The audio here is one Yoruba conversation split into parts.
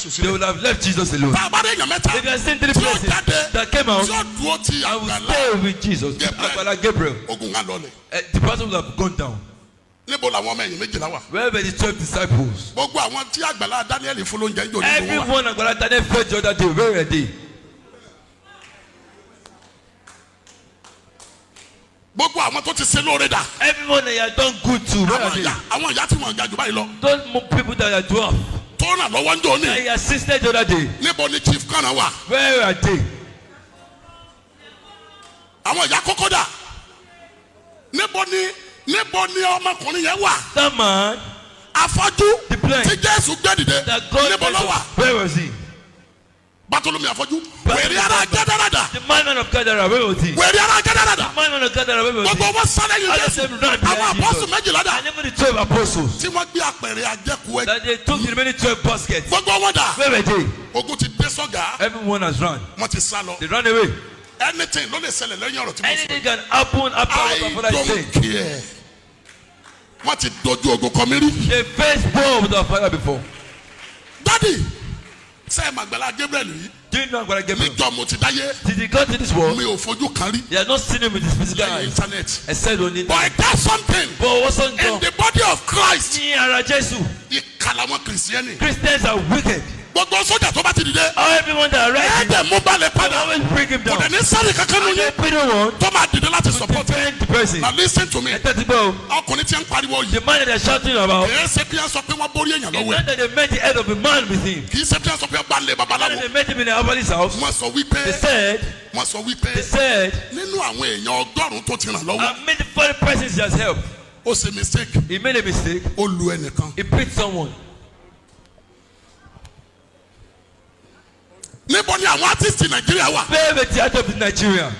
Jésù They sílẹ̀. would have left Jesus alone. Tá a bá rí èèyàn mẹ́ta If you have seen three tí ó persons jáde that came out tí ó dúró ti and will Àgbàlá stay with Jesus, Gabriel. Agbala Gabriel, ogun á lọlẹ̀. the person would have gone down. Níbo làwọn ọmọ ẹ̀yìn 12 wà? Where were the 12 disciples? Gbogbo àwọn tí Àgbàlá Daniel fún lóúnjẹ ń jò ní gbogbo wa. Everyone Agbala Daniel fed the other day, where were they? Gbogbo àwọn tó ti ṣe lóore dà. Everyone that you have done good to, where Àwọn are they? ìyá àwọn ìyá tí wọ́n ga jù báyìí lọ. Those people that are dwarf, Tó ràn lọ́wọ́ ń jò ní. that you assisted the other day, Níbo ni Chief Kànáà wà? where are they? Àwọn ìyá kókó dà. Níbo ni ọmọkùnrin yẹn wà? That man Afọ́jú The blind. tí Jésù gbé dìde. that God Níbo ló wà? where was he? Bartolome afọ́jú. Wèrè ara Gẹ́dẹ́rẹ́dà. The man of Gadara, where was he? Wèrè ara Gẹ́dẹ́rẹ́dà. The man of Gadara, where was Gbogbo he? wọn sáré yìí All Jésù. of them ran Àwọn behind apọ́sù Jesus. 12 dà. And even the 12 apostles Tí wọ́n gbé apẹ̀rẹ̀ àjẹkù ẹ. that they took the remaining 12 baskets, Gbogbo wọn dà. where were they? Ogun ti dé sọ́gà. Everyone has run. Wọ́n ti sá lọ. They ran away. Anything ló lè ṣẹlẹ̀ lẹ́yìn ọ̀rọ̀ tí mo sọ. Anything can happen after what I our father is saying. don't care. Wọ́n ti dojú ogun kọ mi rí. They faced war with our father before. Daddy, ṣé ẹ màgbàlá Gabriel yìí? Do you know Agbala Gabriel? Níjọ́ mo ti dáyé, Did he go to this world? mi ò fojú kan rí He has not seen him with his physical lẹ́yìn eyes. internet. Except on But I internet. got something But what's on in done? the body of Christ. Ní ara Jésù, Ìkà làwọn Kìrìsìtẹ́nì. Christians are wicked. Gbogbo sójà tó bá ti dìde, Everyone that rises, ẹ dẹ̀ mú balẹ̀ they padà. always bring him Kò down. dẹ̀ ní sáré kankan nù And yín they don't want tó máa dìde láti to support. defend the person. Now listen to me. Ẹ tẹ́tí gbọ́ o. Ọkùnrin tí ń pariwo yìí. The man that they are shouting about, Kì í ṣe kí wọ́n sọ pé wọ́n borí èèyàn it's lọ́wọ́ ẹ̀. not that they met the head of a man with him. Kì í ṣe kí wọ́n sọ pé wọ́n bá lé Not babaláwo. that they met him in the herbalist house. Wọ́n sọ wípé They said, wọ́n sọ wípé they said, nínú àwọn èèyàn 100 tó ti ràn lọ́wọ́. I made the 40 persons he has helped. Ó ṣe mistake. He made a mistake. Ó lu ẹnìkan. He beat someone. Níbo ni àwọn artist Nàìjíríà wà? Where were the out of Nigeria?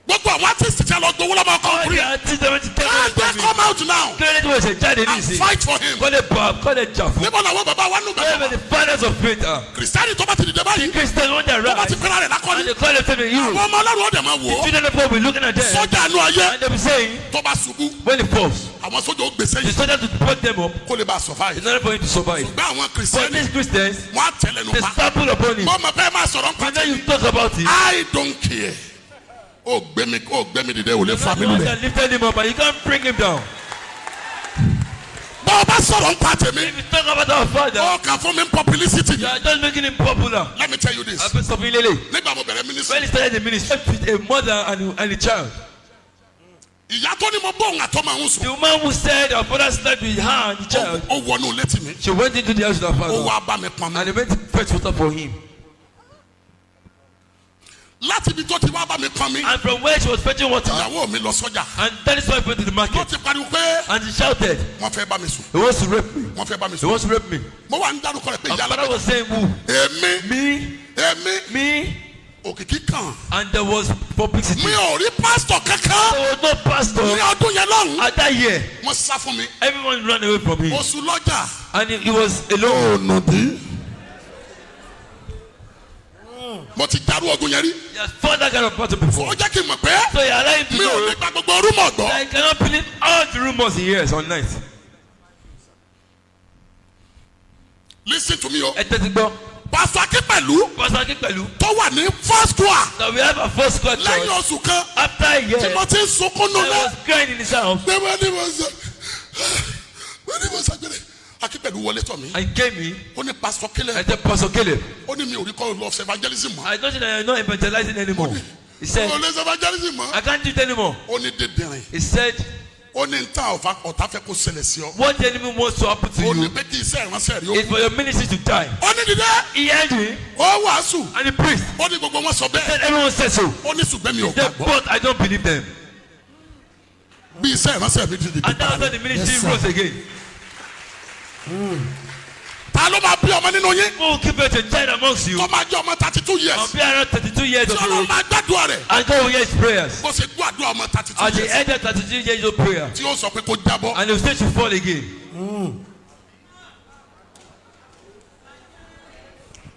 Gbogbo àwọn artist tí a lọ gbowó lọ́mọ All ọkùnrin. the artists that went to take Can't they money from come out now me. Kí ló dé tí wọ́n ṣe jáde ní and ìsìn? fight for him? Kọ́ lè bọ̀, kọ́ lè jà fún. Níbo làwọn bàbá wa nù Where gbàgbọ́? were the fathers of faith are? Kìrìsìtẹ́nì tó bá ti dìde báyìí. Christians when they Tó bá ti rise pera rẹ̀ lákọ́ni. and they call themselves a hero. Àwọn ọmọ Ọlọ́run ó dẹ̀ máa wò The ó. children of God will be looking at them Sọ́jà àánú ayé and they will be saying, tó bá ṣubú. when it falls, Àwọn sójà ó gbèsè the yìí soldiers will put them up kó lè bá a survive. in order for him to survive. Gbá àwọn But Kìrìsìtẹ́nì these Christians, wọ́n á tẹ̀lé nu they pa. stumble upon him. Mo mọ̀ pé ẹ máa sọ̀rọ̀ nípa And then tèmi. you talk about it. I don't care. Ó gbé mi ó gbé mi dìde ò lè fa mi The one lulẹ̀. that lifted him up and you can't bring him down. Bọ́ ọ bá sọ̀rọ̀ nípa tèmi. If you talk about our father, Ó kàn fún mi publicity. you are just making him popular. Let me tell you this. After something lele. Nígbà mo bẹ̀rẹ̀ ministry. When he started the ministry, with a mother and a child. Ìyá tó ní mo bóun àtọ́mọ àwọn sùn. The woman who said her father slept with her and the child, Ó wọnú létí mi. she went into the house with her Ó father wá bá mi pọn mi. and they went to fetch water for him. Láti ibi tó ti wá bá mi pọn mi. And from where she was fetching water, Ìyàwó mi lọ sọ́jà. and that is why he went to the Ló market ti pariwo pé and she shouted, wọ́n fẹ́ bá mi sùn. "He wants to rape me. Wọ́n fẹ́ bá mi He sùn. wants to rape me." Mo wà ń dárúkọ rẹ̀ pé And ìyá father alábẹ́. was saying, "Who? Èmi Me? èmi Me?" òkìkí kan. And there was publicity. Mi ò rí pásítọ̀ kankan There was no pastor ní ọdún yẹn lọ́hùn. at that year. Wọ́n sá fún mi. Everyone ran away from him, Oṣù lọ́jà. and he was alone. Ọ̀nà bí. Mo ti dàrú ogun yẹn rí. He has fought that kind of battle before. Ó jẹ́ kí n mọ̀ pé So he allowed him to mi ò know lè gba gbogbo rumour gbọ́. that he cannot believe all the rumors he hears on night. Listen to me o. Ẹ tẹ́tí gbọ́. Pásítọ̀ Akínpẹ̀lú Pastor Akínpẹ̀lú. tó wà ní first square That we have a first square lẹ́yìn church. oṣù kan After a year, tí mo ti ń sunkún I nulẹ̀. was crying in his house. Pé wọ́n ní mo sọ wọ́n ní mo ṣàgbére. Akínpẹ̀lú wọlé tọ̀ mí. And came in. Ó ní Pásítọ̀ Caleb. I said, "Pastor Caleb, Ó ní mi ò rí kọ́ lọ ṣe evangelism mọ́. I don't think that you're not evangelizing anymore." He said, Ò lè ṣe evangelism mọ́. "I can't do it anymore." Ó ní dídìrín. He said, Ó ní ntá ọ̀tá fẹ́ kó ṣẹlẹ̀ sí ọ. "What the enemy wants to happen to Ó ní you pé kí iṣẹ́ ìránṣẹ́ rí ó. is for your ministry to die." Ó ní dìde. He heard me Ó wàásù. and he preached. Ó ní gbogbo wọn sọ bẹ́ẹ̀. Said everyone said so. Ó ní ṣùgbọ́n mi ò He said, gbàgbọ́. "But I don't believe them." Bí iṣẹ́ ìránṣẹ́ mi ti dìde. And that's when the ministry Yes, sir. rose again. Ta ló máa bí ọmọ nínú yín? Who will give birth to a child amongst you? Tó máa jẹ́ ọmọ 32 years. I'll be around 32 years Tí of Ọlọ́run age. máa gbàdúrà rẹ̀. And God will hear his prayers. Bó ṣe gbọ́ àdúrà ọmọ 32 At the years. end of 32 years of prayer. Tí ó sọ pé kó jábọ́. And he will say to fall again.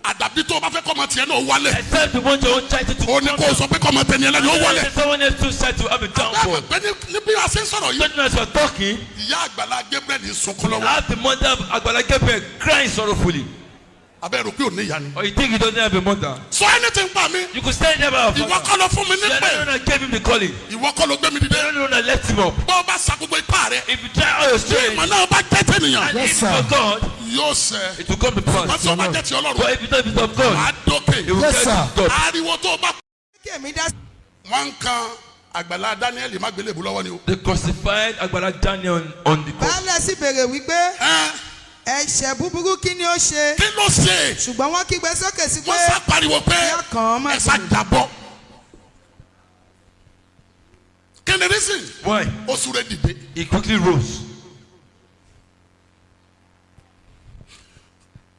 Àdàbí tó o bá fẹ́ kọ́ ọmọ tiẹ̀ náà ó wálẹ̀. Except you want your own child to Ó ní kó o sọ pé kọ́ ọmọ tẹni ẹlẹ́ni ó wálẹ̀. Someone else too said to have a downfall. Bẹ́ẹ̀ ní bí a ṣe ń sọ̀rọ̀ yìí. Just as you are talking, Ìyá Àgbàlá Gabriel ń sunkún lọ́wọ́. have the mother of Agbala Gabriel crying sorrowfully. Abẹ́rù pé ò ní ìyá ni. Or you think he doesn't have a mother? Sọ anything pa mi. You could stand there by our Ìwọ father. kọ́ ló fún mi You are not the nípè. one that gave him the calling. Ìwọ kọ́ ló gbé mi You dìde. are not the one that left him up. Bọ́ ọ bá sa gbogbo ipá rẹ. If you try all your Tí strength, ìmọ̀ náà bá jẹ́ tẹ̀nìyàn. and Yes, if sir. for God, Yóò ṣẹ. it will come to Wọ́n pass. tí ó bá jẹ́ ti Ọlọ́run. But if it's not, if it's of God, Wàá dókè. it will Yes, get sir. to the top. Ariwo tó o bá. Kí èmi dá Wọ́n ń kan àgbàlá Daniel mágbélébú lọ́wọ́ ni o. They crucified Agbala Daniel on the cross. Baálẹ̀ sì béèrè wípé Ẹ́n, ẹ̀ṣẹ̀ búburú kí ni ó ṣe? kí ló ṣe? Ṣùgbọ́n wọ́n kígbe sókè sí pé Wọ́n sá pariwo pé Ìyá kan máa ẹ sá jábọ́. Kí ni reason? Why? Ó súré dìde. He quickly rose.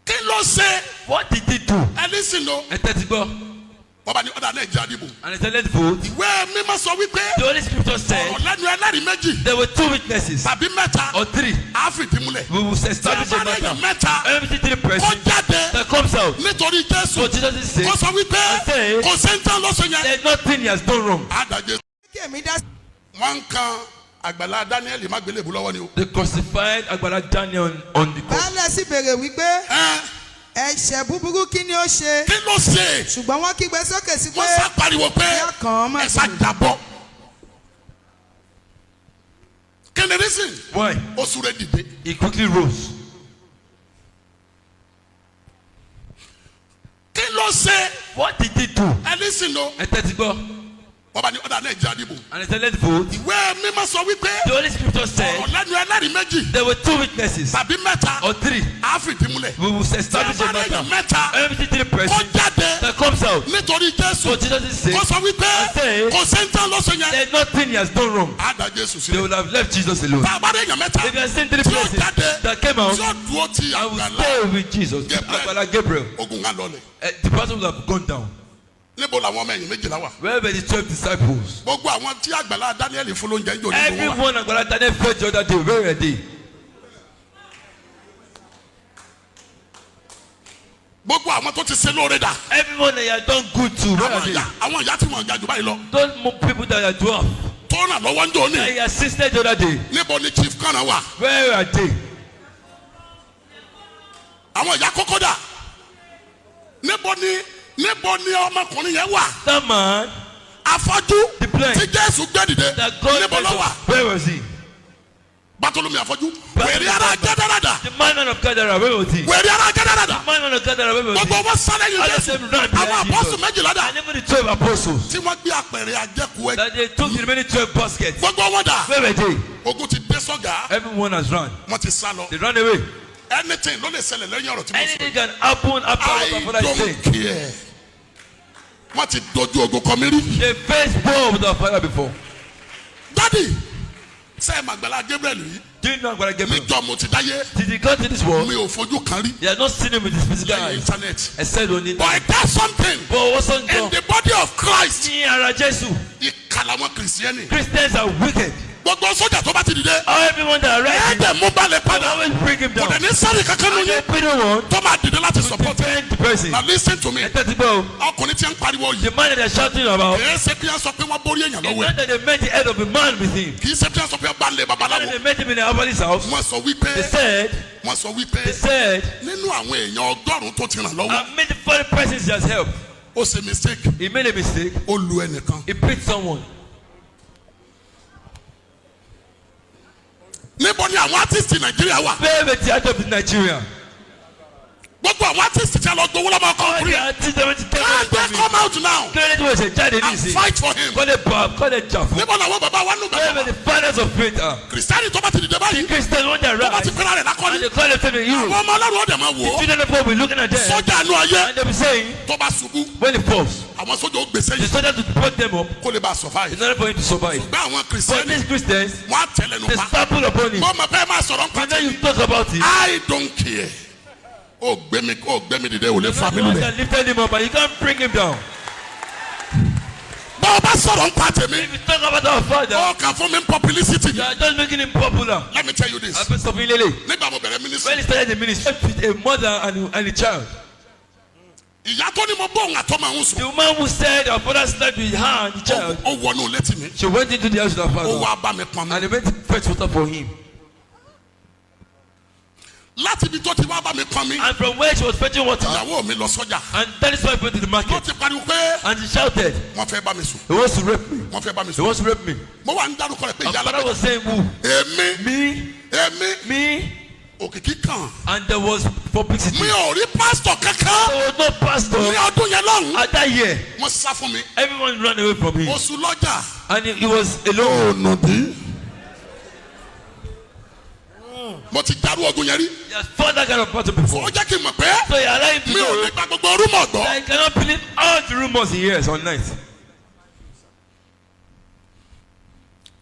Kí ló ṣe? What did he do? Ẹ listen o. Ẹ tẹ́tí gbọ́. Wọ́n bá ní ọ̀dà Nàìjíríà dìbò. And he said, let's vote. Ìwé mímọ́ sọ wípé The Holy Scripture said ọ̀rọ̀ lẹ́nu ẹlẹ́rìí méjì there were two witnesses tàbí mẹ́ta or three. á fìdí múlẹ̀. We will Tí a establish bá a rẹ̀yàn matter. mẹ́ta Every three kó persons jáde that comes out nítorí Jésù for Jesus' sake, kó sọ wípé And say- kò sẹ́ńtàn lọ́sọ̀ yẹn. there's nothing he has done wrong. Àdàjẹ́ kí èmi dá wọ́n ń kan àgbàlá Daniel mágbélébú lọ́wọ́ ni o. They crucified Agbala Daniel on the cross. Baálẹ̀ sì béèrè wípé Ẹ́n, ẹ̀ṣẹ̀ búburú kí ni ó ṣe? kí ló ṣe? Ṣùgbọ́n wọ́n kígbe sókè sí pé Wọ́n sá pariwo pé Ìyá kan máa ẹ sá jábọ́. Kí ni reason? Why? Ó súré dìde. He quickly rose. Kí ló ṣe? What did he do? Ẹ listen o. Ẹ tẹ́tí gbọ́. Wọ́n bá ní ọ̀dà Nàìjíríà dìbò. And he said, let's vote. Ìwé mímọ́ sọ wípé The Holy Scripture said ọ̀rọ̀ lẹ́nu ẹlẹ́rìí méjì there were two witnesses tàbí mẹ́ta or three. á fìdí múlẹ̀. We will Tí a establish bá a rẹ̀yàn matter. mẹ́ta Every three kó persons jáde that comes out nítorí Jésù for Jesus' sake, kó sọ wípé And say- kò sẹ́ńtàn lọ́sọ̀ yẹn. there's nothing he has done wrong. Á dá Jésù They sílẹ̀. would have left Jesus alone. Tá a bá rẹ̀yàn mẹ́ta If you have seen three tí ó persons jáde that came out, tí ó dúró ti I will àgbàlá stay with Jesus. Gabriel. Agbala Gabriel. ogun kan lọlẹ̀. The person would have gone down. Níbo làwọn ọmọ ẹ̀yìn méjìlá wà? Where were the 12 disciples? Gbogbo àwọn tí àgbàlá Daniel fún lóúnjẹ ń jò ní gbogbo wa. Everyone Agbala Daniel fed the other day, where were they? Gbogbo àwọn tó ti ṣe lóore dà. Everyone that you have done good to, where Àwọn are they? ìyá àwọn ìyá tí wọ́n ga jù báyìí lọ. Those people that are dwarf, Tó ràn lọ́wọ́ ń jò ní. that you assisted the other day, Níbo ni chief kan wà? where are they? Àwọn ìyá kókó dà. Níbo ni ọmọkùnrin yẹn wà? That man Afọ́jú The blind. tí Jésù gbé dìde. that God Níbo ló wà? where was he? Bartolome afọ́jú. Wèrè ara Gẹ́dẹ́rẹ́dà. The man of Gadara, where was he? Wèrè ara Gẹ́dẹ́rẹ́dà. The man of Gadara, where was Gbogbo he? wọn sáré yìí All of Jésù. them ran Àwọn behind apọ́sù Jesus. méjìlá dà. And even the 12 apostles Tí wọ́n gbé apẹ̀rẹ̀ àjẹkù ẹ. that they took the remaining 12 baskets, Gbogbo wọn dà. where were they? Ogun ti dé sọ́gà. Everyone has run. Wọ́n ti sá lọ. They ran away. Anything ló lè ṣẹlẹ̀ lẹ́yìn ọ̀rọ̀ tí mo sọ. Anything can happen after what I our father is saying. don't care. Wọ́n ti dojú ogun kọ mi rí. They faced war with our father before. Daddy, ṣé ẹ màgbàlá Gabriel yìí? Do you know Agbala Gabriel? Níjọ́ mo ti dáyé, Did he come to this world? mi ò fojú kan rí They have not seen him with his physical lẹ́yìn eyes. internet. Except on it. But I tell something But what's on in God? the body of Christ, Ní ara Jésù, ìkà làwọn Kìrìsìtẹ́nì. Christians are wicked. Gbogbo sójà tó bá ti dìde, Everyone that ẹ rises, dẹ̀ mú balẹ̀ they padà. always bring him Kò down. dẹ̀ ní sáré kankan nù And yín they don't want tó máa dìde láti to support ẹ. defend the person. Now listen to me, Ẹ tẹ́tí gbọ́ o. ọkùnrin tí ń pariwo yìí, The man that they're shouting about, kì í ṣe kí wọ́n sọ pé wọ́n borí èèyàn it's lọ́wọ́ ẹ̀. not that they met the head of a man with him. Kì í ṣe kí wọ́n sọ pé ọba lè Not babaláwo. that they met him in the herbalist house. Wọ́n sọ wípé They said, wọ́n sọ wípé they said, nínú àwọn èèyàn ọgọ́rùn-ún tó ti ràn lọ́wọ́ I made 40 persons he has helped. ó ṣe mistake He made a mistake. ó lu ẹnìkan. He beat someone. Níbo ni àwọn artist Nàìjíríà wà? Where were the out of Nigeria? Gbogbo àwọn artist tí a lọ gbowó lọ́mọ All ọkùnrin the yẹn. artists that went to Can they tell me. come out now Kí ló dé tí wọ́n ṣe jáde and nísìnyí? fight for him? Kọ́ lè bọ̀ kọ́ lè jà fún. Níbo làwọn bàbá wa nù Where bàbá were wa? the fathers of faith are? Kìrìsìtẹ́nì tó bá ti dìde báyìí Christians when they tó bá ti rise pera rẹ̀ lákọ́ni. and they call themselves a hero. Àwọn ọmọ Ọlọ́run ọ̀dẹ̀ máa wò The ó. children of God will be looking at them Sọ́jà àánú ayé and they will be saying tó bá ṣubú when he falls, àwọn sójà ó gbèsè the yìí soldiers will put them up kó lè bá a survive. in order for him to survive. Bá àwọn But Kìrìsìtẹ́nì these Christians, wọ́n á tẹ̀lé nu they pa. stumble upon him. Mo mọ̀ pé ẹ máa sọ̀rọ̀ nípa And then you talk about it. I don't care. Ó gbé mi ó gbé mi dìde ò lè fa mi The one lulẹ̀. that lifted him up and you can't bring him down. Bá o bá sọ̀rọ̀ nípa tèmi, If you talk about our father, ó kàn fún mi publicity. you are just making him popular. Let me tell you this. After something lele. Nígbà mo bẹ̀rẹ̀ ministry, When he started the ministry, with a mother and a child. ìyá tó ní mo bọ́ òun àtọ́mọ àwọn sùn. The woman who said her father slept with her and the child, Ó wọnú létí mi. she went into the house with her Ó father wá bá mi pọn mi. and they went to fetch water for him. Láti ibi tó ti wá bá mi pọn mi, And from where she was fetching water, ìyàwó mi lọ sọ́jà. and that is why he went to the Ló market. ti pariwo pé And she shouted, wọ́n fẹ́ bá mi sùn. "He wants to rape me. Wọ́n fẹ́ bá mi He sùn. wants to rape me." Mo wà ń dárúkọ rẹ̀ pé And ìyá father alágbèjà. was saying, "Who? Èmi Me? èmi Me?" òkìkí kan. And there was publicity. Mi ò rí pásítọ̀ kankan There was no pastor ní ọdún yẹn lọ́hùn. at that year. Wọ́n sá fún mi. Everyone ran away from him. Oṣù lọ́jà. And he was alone. Ònàdí. Mo ti jarú ogun yẹn rí. He has fought that kind of battle before. Ó jẹ́ kí n mọ̀ pé So he allowed him to mi ò know lè gba gbogbo rumour gbọ́. that he cannot believe all the rumors he hears on night.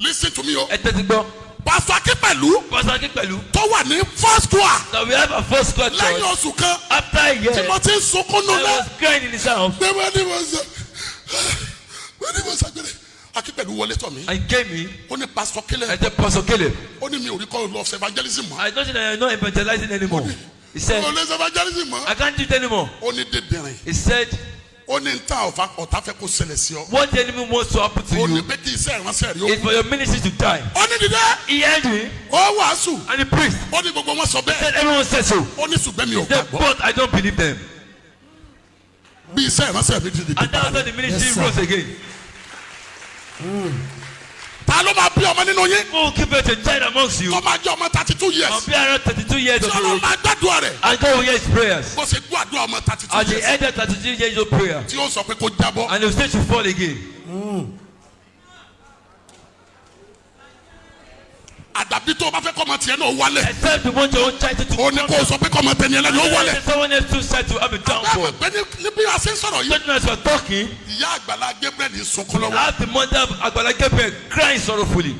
Listen to me o. Ẹ tẹ́tí gbọ́. Pásítọ̀ Akínpẹ̀lú Pastor Akínpẹ̀lú. tó wà ní first square That we have a first square lẹ́yìn church. oṣù kan After a year, tí mo ti ń sunkún I nulẹ̀. was crying in his house. Pé wọ́n ní mo sọ wọ́n ní mo ṣàgbére. Akínpẹ̀lú wọlé tọ̀ mí. And came in. Ó ní Pásítọ̀ Kílẹ̀. I said, "Pastor Caleb, Ó ní mi ò rí kọ́ lọ ṣe evangelism mọ́. I don't think that you're not evangelizing anymore." He said, Ò lè ṣe evangelism mọ́. "I can't do it anymore." Ó ní dídìrín. He said, Ó ní ntá ọ̀tá fẹ́ kó ṣẹlẹ̀ sí ọ. "What the enemy wants to happen to Ó ní you pé kí iṣẹ́ ìránṣẹ́ rí ó. is for your ministry to die." Ó ní dìde. He heard me Ó wàásù. and he preached. Ó ní gbogbo wọn sọ bẹ́ẹ̀. Said everyone said so. Ó ní ṣùgbọ́n mi ò He said, gbàgbọ́. "But I don't believe them." Bí iṣẹ́ ìránṣẹ́ mi ti dìde. And that was when the ministry Yes, sir. rose again. Ta ló máa bí ọmọ nínú yín? Who will give birth to a child amongst you? Tó máa jẹ́ ọmọ 32 I'll years. be around 32 years Tí of Ọlọ́run age. máa gbàdúrà rẹ̀. And God will hear his prayers. Bó ṣe gbọ́ àdúrà ọmọ 32 At the years. end of 32 years old prayer. Tí ó sọ pé kó jábọ́. And he will say to fall again. Àdàbí tó o bá fẹ́ kọ́ ọmọ tiẹ̀ náà wálẹ̀. Except you want your own child to Ó ní kó o sọ pé kọ́ ọmọ tẹni ẹlẹ́ni ó wálẹ̀. Someone else too said to have a Bẹ́ẹ̀ downfall. mọ̀ pé ní bí a ṣe ń sọ̀rọ̀ yìí. Just as you are talking, Ìyá Àgbàlá Gabriel ń sunkún lọ́wọ́. have the mother of Agbala Gabriel crying sorrowfully.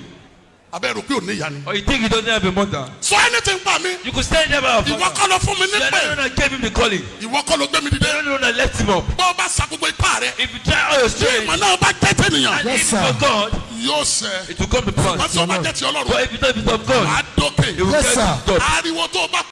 Abẹ́ rò pé ò ní ìyá ni. Or you think he doesn't have a mother? Sọ anything pa mi. You could stand there by our Ìwọ father. kọ́ ló fún mi You are nípè. not the one that gave him the calling. Ìwọ kọ́ ló gbé mi You dìde. are not the one that left him up. Bọ́ ọ bá sa gbogbo ipá rẹ̀. If you try all your Tí strength, ìmọ̀ náà bá jẹ́ tẹ̀nìyàn. and Yes, if sir. for God, Yóò ṣẹ. it will come to Wọ́n pass. sọ bá jẹ́ ti Ọlọ́run. But if it's not of God, Wàá dókè. it will Yes, get sir. to stop. Ariwo tó o bá